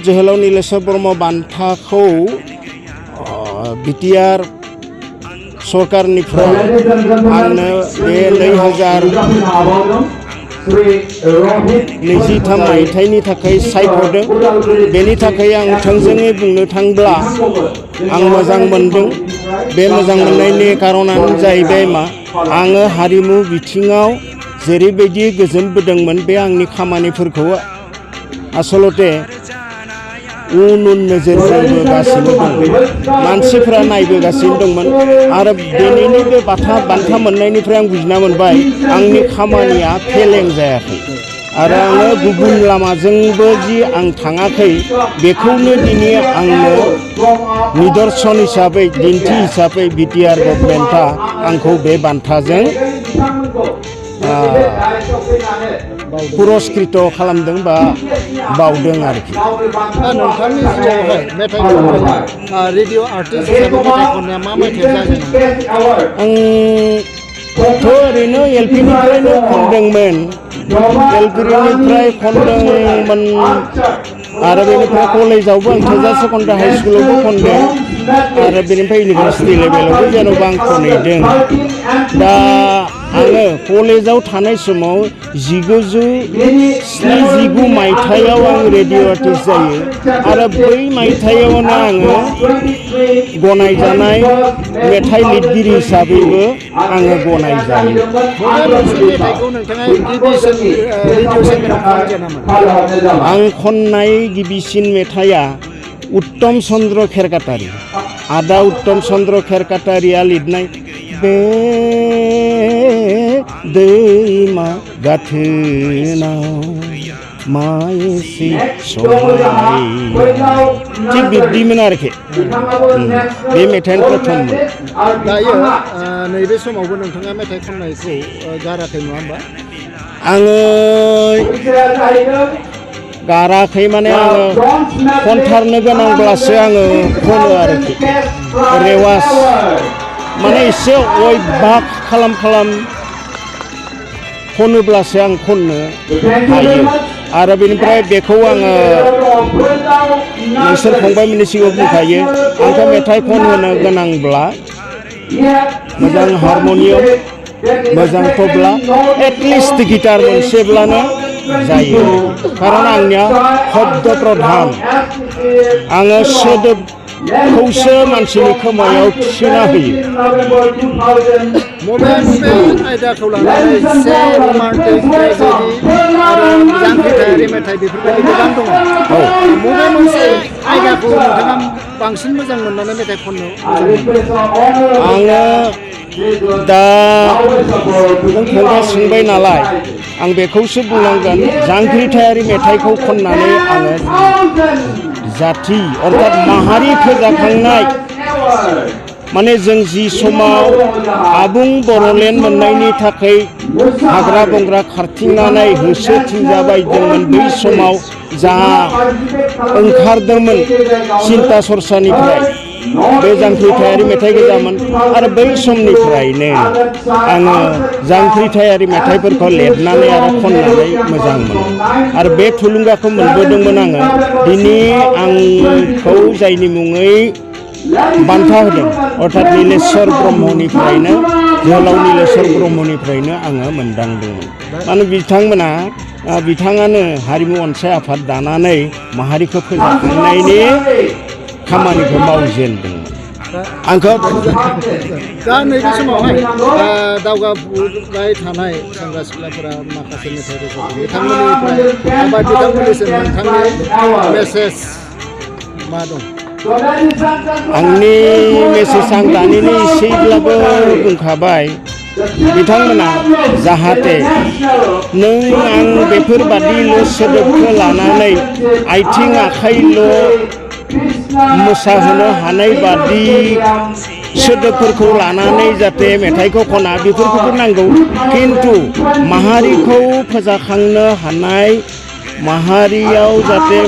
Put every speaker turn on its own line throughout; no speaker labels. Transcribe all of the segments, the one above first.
जोहोलाव नीलेश्वर ब्रह्म बान्थाखौ बिटिआर सरकारनिफ्राय आंनो बे 2023 मायथाइनि थाखाय सायख'दों। बेनि थाखाय आं थोंजोङै बुंनो थांब्ला आं मोजां मोनदों। बे मोजां मोननायनि कारनानो जाहैबाय आङो हारिमु बिथिङाव जेरैबायदि गोजोनबोदोंमोन बे आंनि खामानिफोरखौ आसलते उन नोजोर होबोगासिनो दं। मानसिफ्रा नायबोगासिनो दंमोन आरो दिनैनि बे बान्था मोननायनिफ्राय आं बुजिना मोनबाय आंनि खामानिया फेलें जायाखै आरो आङो गुबुन लामाजोंबो जि आं थाङाखै बेखौनो दिनै आंनो निदर्शन हिसाबै दिन्थि हिसाबै बिटिआर गभर्नमेन्टआ आंखौ बे बान्थाजों पुरस्कृत खालामदों बा बावदों आरोखि।
नोंथांनि जिउआवहाय मेथाइ खननाय रेडिअ आर्टिस्ट हिसाबै मेथाइ खननाया मा मायथाइयाव जाजेनाय?
आंथ' ओरैनो एलपिनिफ्रायनो खनदोंमोन। एलपिनिफ्राय खनदोंमोन आरो बेनिफ्राय कलेजावबो आं थोजासे खनदों, हाइ स्कुलावबो खनदों आरो बेनिफ्राय इउनिभार्सिटि लेभेलावबो जेन'बा आं खनहैदों। दा आङो कलेजाव थानाय समाव 1979 मायथाइयाव आं रेडिअ आर्टिस्ट जायो आरो बै मायथाइयावनो आङो गनायजानाय मेथाइ लिरगिरि हिसाबैबो आङो गनायजायो। आं खननाय गिबिसिन मेथाइया उत्तम चन्द्र खेरकाटारि, आदा उत्तम चन्द्र खेरकाटारिया लिरनाय बे दैमा गाथोनाव मायसि समाय थिग बिब्दिमोन आरोखि। बे मेथाइयानो प्रथममोन।
दायो नैबे समावबो नोंथाङा मेथाइ खननायखौ गाराखै नङा होमबा?
आङो गाराखै माने आङो खनथारनो गोनांब्लासो आङो खनो आरोखि। रेवाज माने एसे अयभाग खालाम खनोब्लासो आं खननो हायो आरो बेनिफ्राय बेखौ आङो नोंसोर फंबायमोननि सिगाङाव बुंखायो आंखौ मेथाइ खनहोनो गोनांब्ला मोजां हारमनियाम, मोजां तबला, एटलिस्ट गिटार मोनसेब्लानो जायो। खारन आंनिया शब्द प्रधान, आङो सोदोबखौसो मानसिनि खोमायाव थिसोना होयो।
मबे आयदाखौ लानानै एसे रमान्टिक, ट्रेजेडि आरो जांख्रिथायारि मेथाइ बेफोरबायदि गोबां दङ। मबे मोनसे आयदाखौ नोंथाङा बांसिन मोजां मोननानै मेथाइ खननो
आङो दा फंबाया सोंबाय नालाय आं बेखौसो बुंनांगोन। जांख्रिथायारि मेथाइखौ खननानै आङो जाथि अर्थात माहारि फोजाखांनाय, माने जों जि समाव आबुं बर'लेण्ड मोननायनि थाखाय हाग्रा बंग्रा खारथिंनानै होसोथिंजाबायदोंमोन, बै समाव जा ओंखारदोंमोन सिन्ता सरसानिफ्राय बे जांख्रिथायारि मेथाइ गोजामोन आरो बै समनिफ्रायनो आङो जांख्रिथायारि मेथाइफोरखौ लिरनानै आरो खननानै मोजां मोनो आरो बे थुलुंगाखौ मोनबोदोंमोन आङो। दिनै आंखौ जायनि मुङै बान्था होदों अर्थात नीलेश्वर ब्रह्मनिफ्रायनो, जोहोलाव नीलेश्वर ब्रह्मनिफ्रायनो आङो मोनदांदोंमोन। मानो बिथाङानो हारिमु अनसाय आफाद दानानै माहारिखौ फोजाखांनायनि खामानिखौ मावजेनदोंमोन। आंखौ
दा नैबे समावहाय दावगाफुबाय थानाय सेंग्रा सिख्लाफोरा माखासे मेथाइ रोजाबो, बिथांमोननिसिम नोंथांनि मेसेज मा दं?
आंनि मेसेज आं दानिनो एसेब्लाबो बुंखाबाय। बिथांमोना जाहाथे नों आं बेफोरबादिल' सोदोबखौ लानानै आथिं आखाइल' मोसाहोनो हानाय बादि सोदोबफोरखौ लानानै जाहाथे मेथाइखौ खना, बेफोरखौबो नांगौ। खिन्थु माहारिखौ फोजाखांनो हानाय, माहारियाव जाहाथे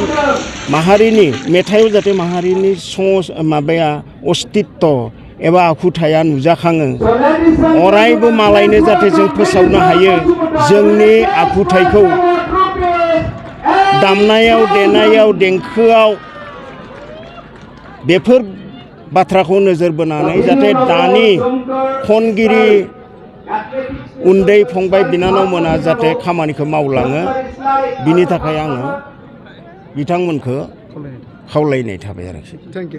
माहारिनि मेथाइआव जाहाथे माहारिनि माबाया अस्तित्व एबा आखुथाया नुजाखाङो अरायबो मालायनो जाहाथे जों फोसावनो हायो जोंनि आखुथायखौ दामनायाव देनायाव देंखोआव बेफोर बाथ्राखौ नोजोर बोनानै जाहाथे दानि खनगिरि उन्दै फंबाय बिनानावमोना जाहाथे खामानिखौ मावलाङो बिनि थाखाय आङो बिथांमोनखौ खावलायनाय थाबाय आरोखि।
Thank you.